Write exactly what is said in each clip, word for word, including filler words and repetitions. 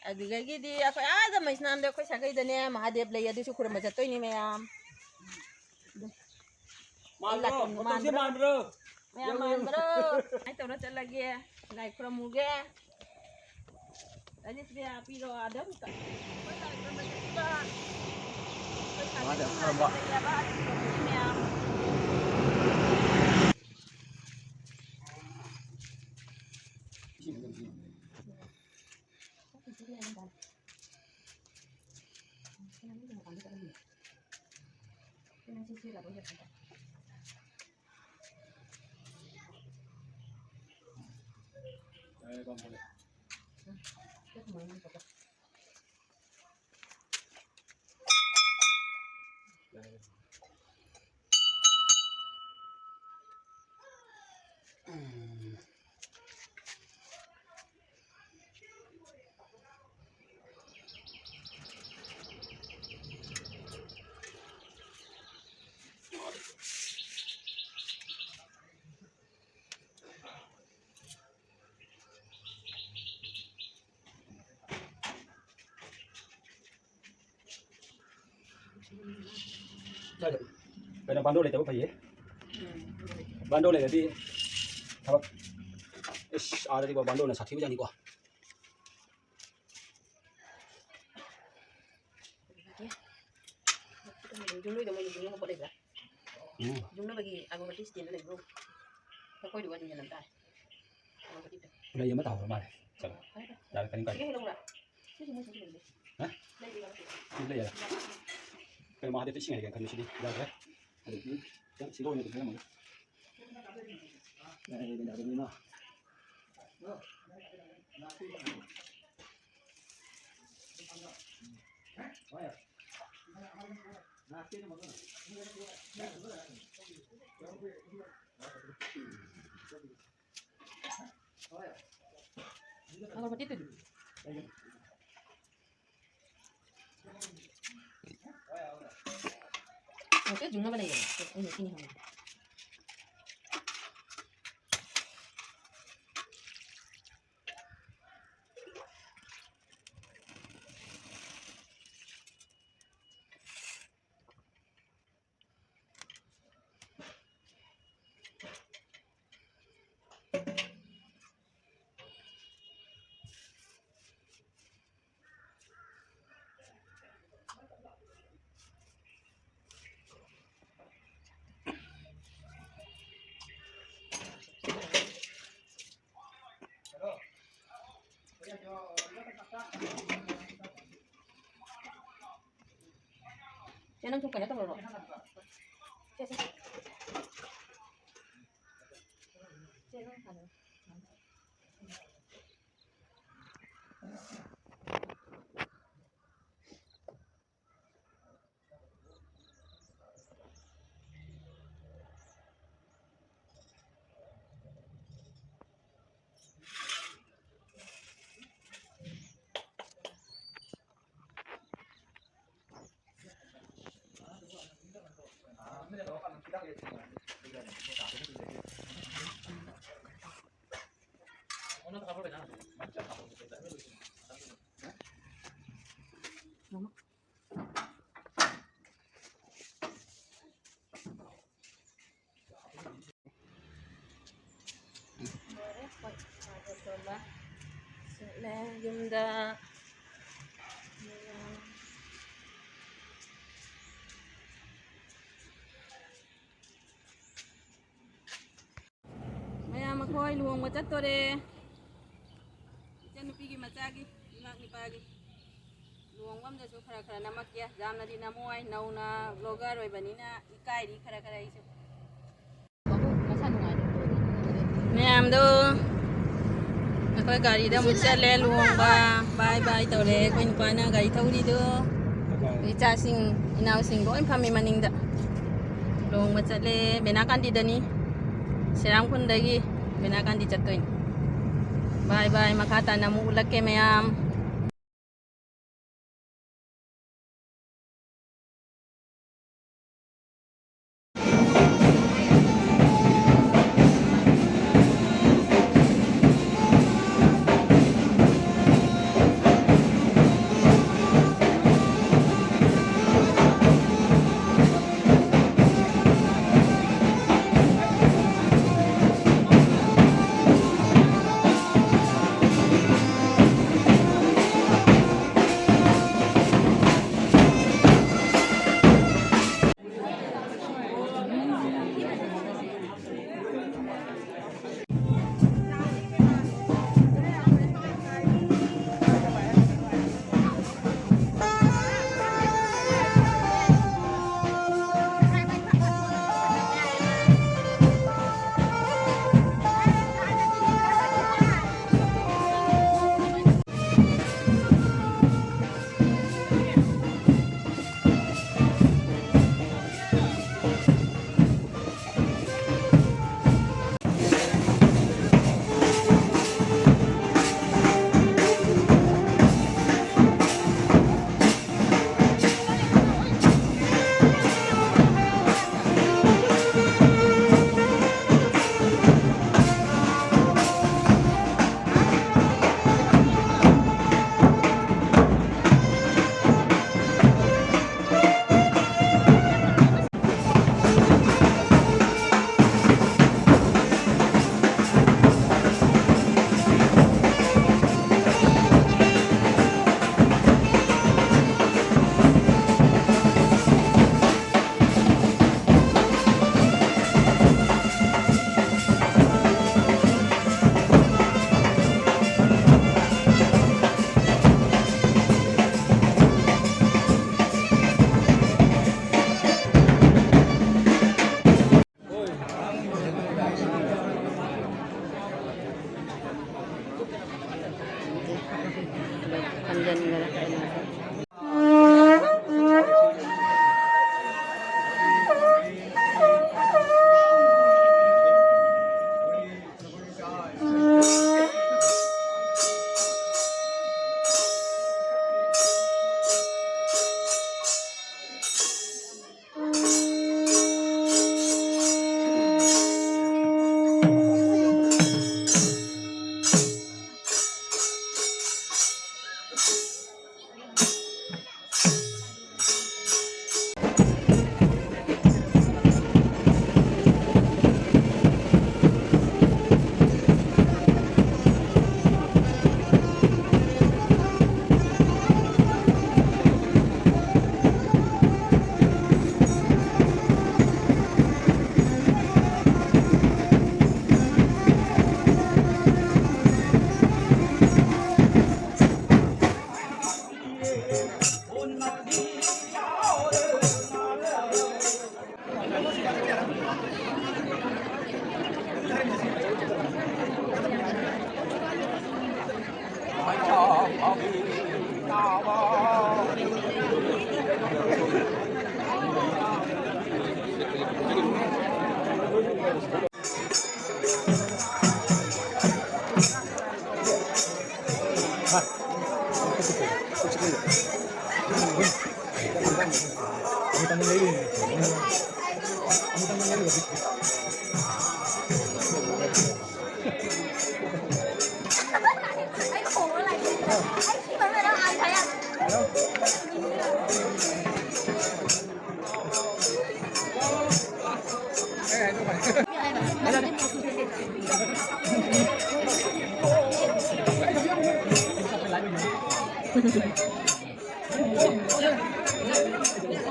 ꯑꯗꯨꯗꯒꯤꯗꯤ ꯑꯩꯈꯣꯏ ꯑꯥꯗ ꯃꯩꯁꯅꯥꯝꯗ ꯑꯩꯈꯣꯏ ꯁꯥꯒꯩꯗꯅꯦ ꯃꯍꯥꯗꯦꯕ ꯂꯩ, ꯑꯗꯨꯁꯨ ꯈꯨꯔꯨꯝꯕ ꯆꯠꯇꯣꯏꯅꯤ ꯃꯌꯥꯝ꯫ ꯃꯥꯟꯕ꯭ꯔꯣ? ꯂꯥꯛꯀꯅꯤ, ꯃꯇꯧꯁꯦ ꯃꯥꯟꯕ꯭ꯔꯣ? ꯃꯥꯟꯕ꯭ꯔꯣ? ꯃꯌꯥꯝ ꯌꯧꯔꯦ, ꯌꯧꯔꯦ꯫ ꯃꯥꯟꯕ꯭ꯔꯣ? ꯀꯃꯥꯏꯅ ꯇꯧꯔ ꯆꯠꯂꯒꯦ? ꯂꯥꯏ ꯈꯨꯔꯨꯝꯃꯨꯒꯦ꯫ ꯂꯥꯏꯅꯤꯁꯤꯕꯤ ꯄꯤꯔꯣ ꯑꯥꯗ ꯑꯃꯨꯛꯇ꯫ ꯑꯩꯈꯣꯏ ꯂꯥꯏ ꯈꯨꯔꯨꯝꯕ ꯆꯠꯁꯤꯕ꯫ ꯑꯩꯈꯣꯏ ꯁꯥꯒꯩ ꯃꯥꯗ ꯈꯨꯔꯨꯝꯕ꯫ ꯂꯩꯌꯦꯕ, ꯑꯗꯨ ꯈꯨꯔꯨꯝꯃꯨꯁꯤ ꯃꯌꯥꯝ꯫ ꯀꯩꯅꯣ, ꯕꯥꯟꯗꯣ ꯂꯩꯇꯕ ꯐꯩꯌꯦ꯫ ꯕꯥꯟꯗꯣ ꯂꯩꯔꯗꯤ ꯊꯕꯛ, ꯏꯁ, ꯑꯥꯗꯗꯤꯀꯣ ꯕꯥꯟꯗꯣꯅ ꯁꯥꯊꯤꯕꯖꯥꯠꯅꯤꯀꯣ꯫ ꯌꯨꯝꯂꯣꯏꯗ ꯃꯣꯏ ꯌꯨꯝ ꯍꯧꯕ ꯂꯩꯕ꯭ꯔꯥ? ꯎꯝ꯫ ꯌꯨꯝꯅꯕꯒꯤ ꯑꯒꯔꯕꯇꯤ stand ꯂꯩꯕ꯭ꯔꯣ? ꯑꯩꯈꯣꯏꯗꯨꯒ ꯑꯗꯨꯝ ꯌꯦꯜꯂꯝ ꯇꯥꯔꯦ꯫ ꯑꯒꯔꯕꯇꯤꯗꯣ꯫ ꯂꯩ ꯑꯃ ꯇꯥꯍꯧꯔ ꯃꯥꯜꯂꯦ꯫ ꯆꯠꯂꯣ꯫ ꯐꯔꯦ, ꯐꯔꯦ꯫ ꯌꯥꯔꯦ, ꯀꯔꯤꯝ ꯀꯥꯏꯗꯦ꯫ ꯁꯤꯒ ꯍꯦꯛ ꯂꯧꯕ꯭ꯔꯥ? ꯍꯥ? ꯂꯩꯕ꯭ꯔꯥ? ꯁꯤ ꯂꯩ ꯌꯥꯔꯦ꯫ ꯀꯩꯅꯣ, ꯃꯍꯥꯗꯦꯕꯇ ꯏꯁꯤꯡ ꯍꯩꯒꯦꯅ ꯈꯟꯕꯁꯤꯗꯤ ꯌꯥꯗ꯭ꯔꯦ꯫ ꯑꯗꯨꯗꯤ ꯈꯤꯇꯪ ꯁꯤꯗ ꯑꯣꯏꯅ ꯑꯗꯨꯝ ꯍꯩꯔꯝꯃꯒꯦ꯫ ꯌꯥꯔꯦ, ꯌꯥꯔꯦ, ꯌꯥꯔꯦ, ꯏꯃꯥ꯫ ꯑꯒꯔꯕꯇꯤꯗꯨꯗꯤ? ꯑꯣ, ꯁꯤ ꯌꯨꯡꯅꯕ ꯂꯩꯌꯦ꯫ ꯑꯩꯅ ꯁꯤꯅꯤ ꯍꯪꯉꯤꯗꯣ꯫ ꯆꯦ, ꯅꯪ ꯊꯣꯛ ꯀꯩꯅꯣ ꯇꯧꯔꯨꯔꯣ꯫ ꯁꯦ, ꯁꯦ꯫ ꯆꯦ, ꯅꯪ ꯁꯥꯟꯅꯔꯣ꯫ ꯂꯣꯏꯔꯦ, ꯑꯩꯈꯣꯏ ꯁꯥꯒ ꯇꯣꯜꯂ ꯆꯠꯂꯦ ꯌꯨꯝꯗ꯫ ꯃꯌꯥꯝ ꯑꯩꯈꯣꯏ ꯂꯨꯍꯣꯡꯕ ꯆꯠꯇꯣꯔꯦ꯫ ꯏꯆꯟꯅꯨꯄꯤꯒꯤ ꯃꯆꯥꯒꯤ ꯏꯃꯥ ꯅꯤꯄꯥꯒꯤ ꯂꯨꯍꯣꯡꯕ ꯑꯝꯗꯁꯨ ꯈꯔ ꯈꯔ ꯅꯝꯃꯛꯀꯦ꯫ ꯌꯥꯝꯅꯗꯤ ꯅꯝꯃꯣꯏ, ꯅꯧꯅ ꯕ꯭ꯂꯣꯒꯔ ꯑꯣꯏꯕꯅꯤꯅ ꯏꯀꯥꯏꯔꯤ ꯈꯔ ꯈꯔ ꯑꯩꯁꯨ꯫ ꯃꯌꯥꯝꯗꯣ ꯑꯩꯈꯣꯏ ꯒꯥꯔꯤꯗ ꯑꯃꯨꯛ ꯆꯠꯂꯦ ꯂꯨꯍꯣꯡꯕ꯫ ꯕꯥꯏ ꯕꯥꯏ ꯇꯧꯔꯦ ꯑꯩꯈꯣꯏ ꯅꯨꯄꯥꯅ ꯒꯥꯔꯤ ꯊꯧꯔꯤꯗꯣ꯫ ꯏꯆꯥꯁꯤꯡ ꯏꯅꯥꯎꯁꯤꯡ ꯂꯣꯏ ꯐꯝꯃꯤ ꯃꯅꯤꯡꯗ꯫ ꯂꯨꯍꯣꯡꯕ ꯆꯠꯂꯦ ꯕꯦꯅꯥꯀꯥꯟꯗꯤꯗꯅꯤ꯫ ꯁꯦꯔꯥꯝꯈꯨꯟꯗꯒꯤ ꯕꯦꯅꯥꯀꯥꯟꯗꯤ ꯆꯠꯇꯣꯏꯅꯤ꯫ ꯕꯥꯏ ꯕꯥꯏ, ꯃꯈꯥ ꯇꯥꯅ ꯑꯃꯨꯛ ꯎꯠꯂꯛꯀꯦ ꯃꯌꯥꯝ꯫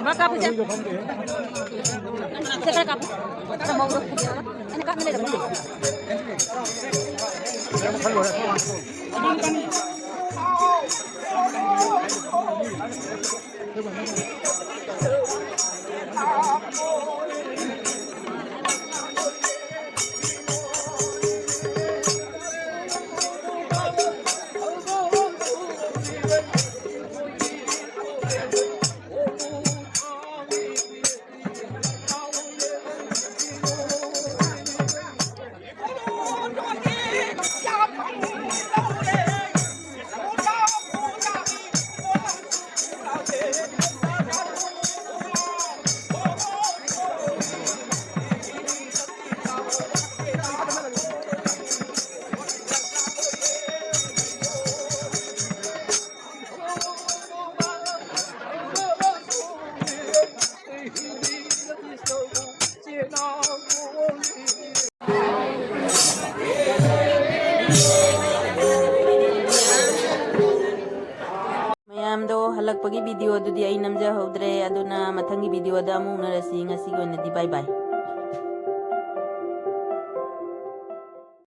ꯃꯥ ꯀꯥꯞꯄꯁꯦ꯫ ꯁꯦ ꯈꯔ ꯀꯥꯞꯄꯨ꯫ ꯈꯔ ꯃꯧꯗꯣ꯫ ꯑꯩꯅ ꯀꯥꯞꯅ ꯂꯩꯔꯕꯅꯦ꯫ ꯃꯌꯥꯝꯗꯣ ꯍꯜꯂꯛꯄꯒꯤ video ꯑꯗꯨꯗꯤ ꯑꯩ ꯅꯝꯖꯍꯧꯗ꯭ꯔꯦ, ꯑꯗꯨꯅ ꯃꯊꯪꯒꯤ video ꯗ ꯑꯃꯨꯛ ꯎꯅꯔꯁꯤ꯫ ꯉꯁꯤꯒꯤ ꯑꯣꯏꯅꯗꯤ bye bye꯫